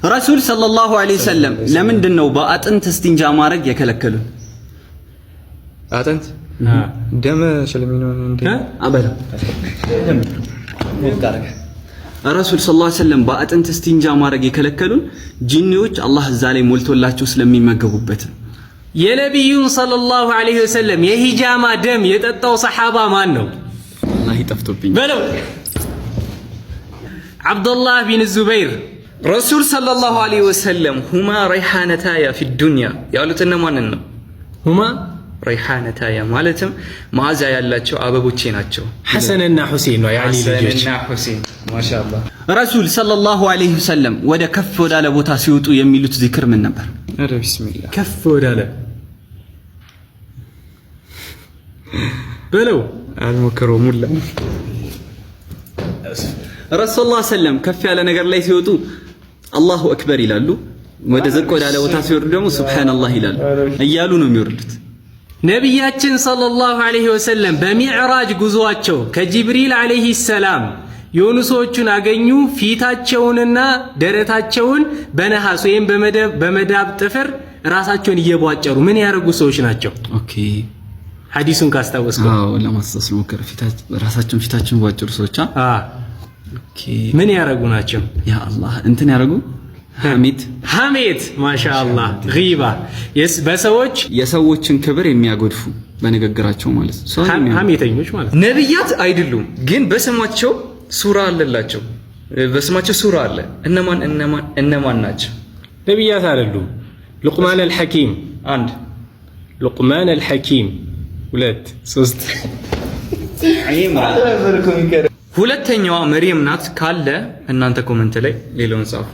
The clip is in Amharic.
ረሱል صلى الله عليه وسلم ለምንድን ነው በአጥንት እስቲንጃ ማድረግ የከለከሉን? አጥንት ደም ስለሚሆን እንዴ? አበላ ረሱል صلى الله عليه وسلم በአጥንት እስቲንጃ ማድረግ የከለከሉን ጂኒዎች አላህ እዛ ላይ ሞልቶላቸው ስለሚመገቡበት። የነቢዩን صلى الله عليه وسلم የሂጃማ ደም የጠጣው ሰሓባ ማን ነው? አላህ ይጠፍቶብኝ በለው። ዓብዱላህ ቢን ዙበይር። ረሱል صلى الله عليه وسلم هما ريحانتاي في الدنيا ያሉት እነማንን ነው? هما ريحانتاي ማለትም መዓዛ ያላቸው አበቦቼ ናቸው። ሐሰንና ሁሴን ነው የዓሊ ልጆች። ሐሰንና ሁሴን፣ ማሻአላህ። ረሱል صلى الله عليه وسلم ወደ ከፍ ወዳለ ቦታ ሲወጡ የሚሉት ዚክር ምን ነበር? ኧረ ቢስሚላህ። ከፍ ወዳለ በለው። አልሞከረውም ሁላ። ረሱል صلى الله عليه وسلم ከፍ ያለ ነገር ላይ ሲወጡ الله أكبر ይላሉ። ወደ ዝቅ ወዳለ ቦታ ሲወርዱ ደግሞ سبحان الله ይላሉ እያሉ ነው የሚወርዱት። ነቢያችን صلى الله عليه وسلم በሚዕራጅ ጉዞአቸው ከጅብሪል عليه السلام የሆኑ ሰዎቹን አገኙ። ፊታቸውንና ደረታቸውን በነሐስ ወይም በመዳብ ጥፍር ራሳቸውን እየቧጨሩ ምን ያደረጉ ሰዎች ናቸው? Okay። ሐዲሱን ካስታወስከው። አዎ፣ ለማስታወስ ልሞክር። ራሳቸውን ፊታቸውን ቧጨሩ ሰዎች። Okay። ምን ያደረጉ ናቸው? ያ አላህ፣ እንትን ያደረጉ፣ ሐሜት። ሐሜት፣ ማሻአላህ፣ غيبة በሰዎች የሰዎችን ክብር የሚያጎድፉ በንግግራቸው ማለት ነው። ሰው ሐሜተኞች ማለት ነው። ነቢያት አይደሉም፣ ግን በስማቸው ሱራ አለላቸው። በስማቸው ሱራ አለ። እነማን እነማን እነማን ናቸው? ነቢያት አይደሉም። ሉቅማን አልሐኪም። አንድ። ሉቅማን አልሐኪም፣ ሁለት፣ ሶስት። ሁለተኛዋ መርየም ናት ካለ እናንተ comment ላይ ሌላውን ጻፉ።